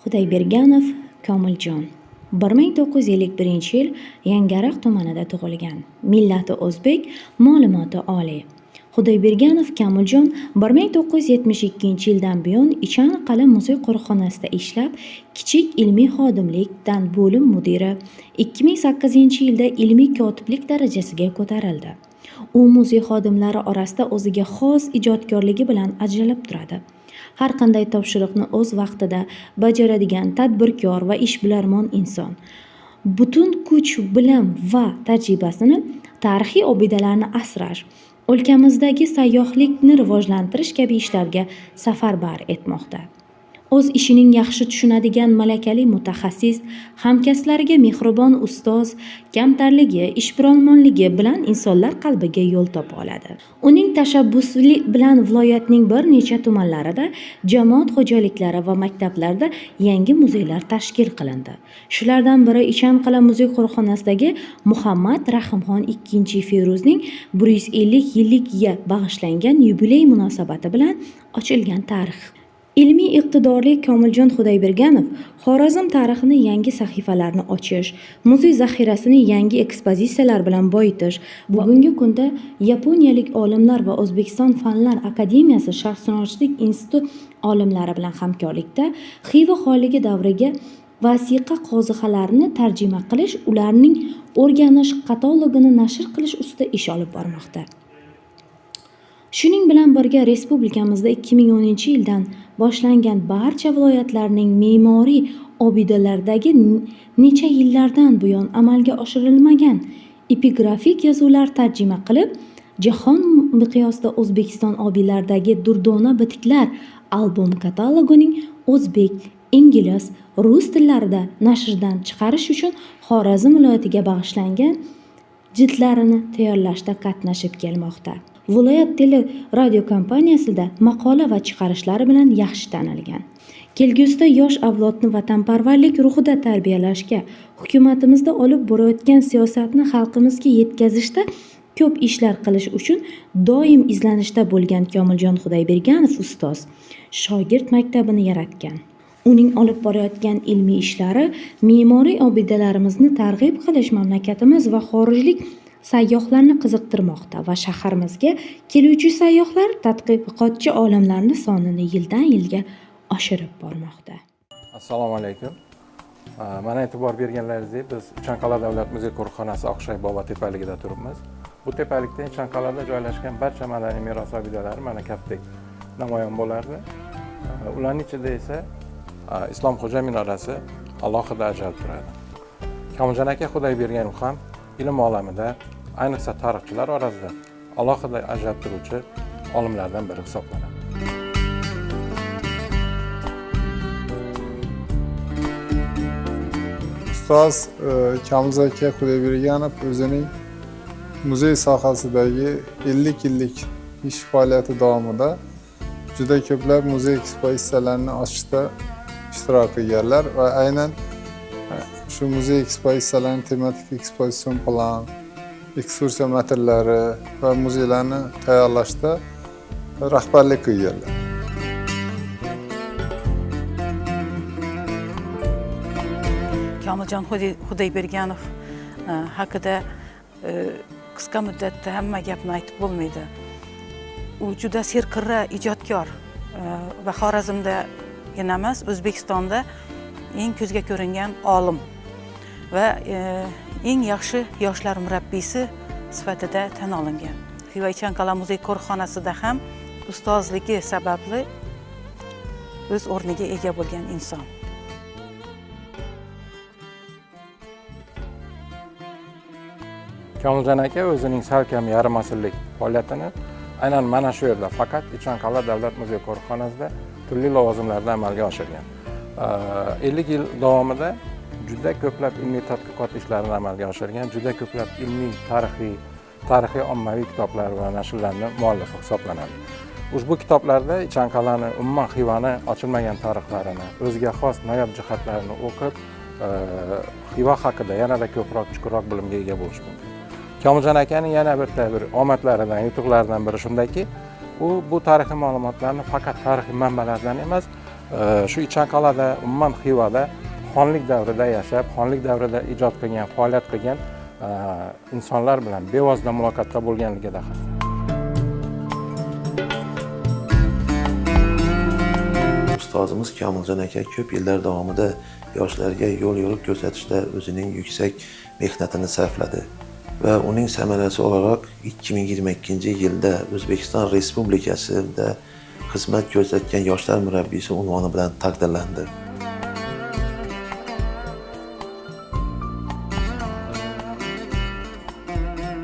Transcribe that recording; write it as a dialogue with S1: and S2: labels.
S1: Xudoyberganov Komiljon 1951-yil Yangiariq tumanida tug'ilgan. Millati o'zbek, ma'lumoti oliy. Xudoyberganov Komiljon 1972-yildan buyon Ichan qal'a muzey qo'riqxonasida ishlab, kichik ilmiy xodimlikdan bo'lim mudiri, 2008-yilda ilmiy kotiblik darajasiga ko'tarildi. U muzey xodimlari orasida o'ziga xos ijodkorligi bilan ajralib turadi. Har qanday topshiriqni o'z vaqtida bajaradigan tadbirkor va ishbilarmon inson. Butun kuch, bilim va tajribasini tarixiy obidalarni asrash, o'lkamizdagi sayyohlikni rivojlantirish kabi ishlarga safarbar etmoqda. O'z ishining yaxshi tushunadigan malakali mutaxassis, hamkasblariga mehribon ustoz, kamtarligi, ishbilarmonligi bilan insonlar qalbiga yo'l topa oladi. Uning tashabbusi bilan viloyatning bir necha tumanlarida jamoat xo'jaliklari va maktablarda yangi muzeylar tashkil qilindi. Shulardan biri Ichan qal'a muzey qo'riqxonasidagi Muhammad Rahimxon II Feruzning 150 yilligiga bag'ishlangan yubiley munosabati bilan ochilgan tarix. Ilmiy iqtidorli Komiljon Xudoyberganov Xorazm tarixini yangi sahifalarni ochish, muzey zaxirasini yangi ekspozitsiyalar bilan boyitish, bugungi kunda yaponiyalik olimlar va O'zbekiston Fanlar akademiyasi Sharqshunoslik instituti olimlari bilan hamkorlikda Xiva xonligi davriga vasiqa qozixalarini tarjima qilish, ularning o'rganish katalogini nashr qilish ustida ish olib bormoqda. Shuning bilan birga respublikamizda 2010-yildan boshlangan barcha viloyatlarning me'moriy obidalaridagi necha yillardan buyon amalga oshirilmagan epigrafik yozuvlar tarjima qilib, jahon miqyosida O'zbekiston obidalaridagi durdona bitiklar albom katalogining o'zbek, ingliz, rus tillarida nashrdan chiqarish uchun Xorazm viloyatiga bag'ishlangan jildlarini tayyorlashda qatnashib kelmoqda. Viloyat teleradiokompaniyasida maqola va chiqarishlari bilan yaxshi tanilgan. Kelgusida yosh avlodni vatanparvarlik ruhida tarbiyalashga, hukumatimizda olib borayotgan siyosatni xalqimizga yetkazishda ko'p ishlar qilish uchun doim izlanishda bo'lgan Komiljon Xudoyberganov ustoz shogird maktabini yaratgan. Uning olib borayotgan ilmiy ishlari me'moriy obidalarimizni targ'ib qilish mamlakatimiz va xorijlik sayyohlarni qiziqtirmoqda va shaharimizga keluvchi sayyohlar, tadqiqotchi olimlarning sonini yildan yilga oshirib bormoqda.
S2: Assalomu alaykum. Mana e'tibor berganlaringizdek biz Ichan-Qal'a davlat muzey qo'riqxonasi Oqshay bobo tepaligida turibmiz. Bu tepalikda Ichan-Qal'ada joylashgan barcha madaniy meros obidalari mana kaftdek namoyon bo'lardi. Ularning ichida esa Islom Xo'ja minorasi alohida ajralib turadi. Komiljon aka Xudoyberganov ham ilm olamida, ayniqsa tarixchilar orasida alohida ajralib turuvchi olimlardan biri hisoblanadi.
S3: Ustoz Komiljon aka Xudoyberganov o'zining muzey sohasidagi 50 yillik ish faoliyati davomida juda ko'plab muzey ekspozitsiyalarini ochishda ishtirok qilganlar va aynan shu muzey ekspozitsiyalarini tematik ekspozitsion plan, ekskursiya matnlari va muzeylarni tayyorlashda rahbarlik qilganlar.
S4: Komiljon Xudoyberganov haqida qisqa muddatda hamma gapni aytib bo'lmaydi. U juda serqirra ijodkor va Xorazmdagina emas, O'zbekistonda eng ko'zga ko'ringan olim va eng yaxshi yoshlar murabbiysi sifatida tan olingan. Xiva Ichan-Qal'a muzey qo'riqxonasida ham ustozligi sababli o'z o'rniga ega bo'lgan inson.
S2: Komiljon aka o'zining salkam yarim asrlik faoliyatini aynan mana shu yerda, faqat Ichan-Qal'a davlat muzey qo'riqxonasida turli lavozimlarda amalga oshirgan. 50 yil davomida juda ko'plab ilmiy tadqiqot ishlarini amalga oshirgan, juda ko'plab ilmiy, tarixiy ommaviy kitoblar va nashrlarning muallifi hisoblanadi. Ushbu kitoblarda Ichan-Qal'ani, umuman Xivani ochilmagan tarixlarini, o'ziga xos noyob jihatlarini o'qib, Xiva haqida yanada ko'proq, chuqurroq bilimga ega bo'lish mumkin. Komiljon akaning yana bitta bir omadlaridan, yutuqlaridan biri shundaki, u bu tarixiy ma'lumotlarni faqat tarixiy manbalardan emas, Shu Ichanqal'ada, umuman Xivada xonlik davrida yashab, xonlik davrida ijod qilgan, faoliyat qilgan insonlar bilan bevosita muloqotda bo'lganligida ham.
S5: Ustozimiz Komiljon aka ko'p yillar davomida yoshlarga yo'l yo'riq ko'rsatishda o'zining yuksak mehnatini sarfladi va uning samarasi o'laroq 2022-yilda O'zbekiston Respublikasida xizmat ko'rsatgan yoshlar murabbiysi unvoni bilan taqdirlandi.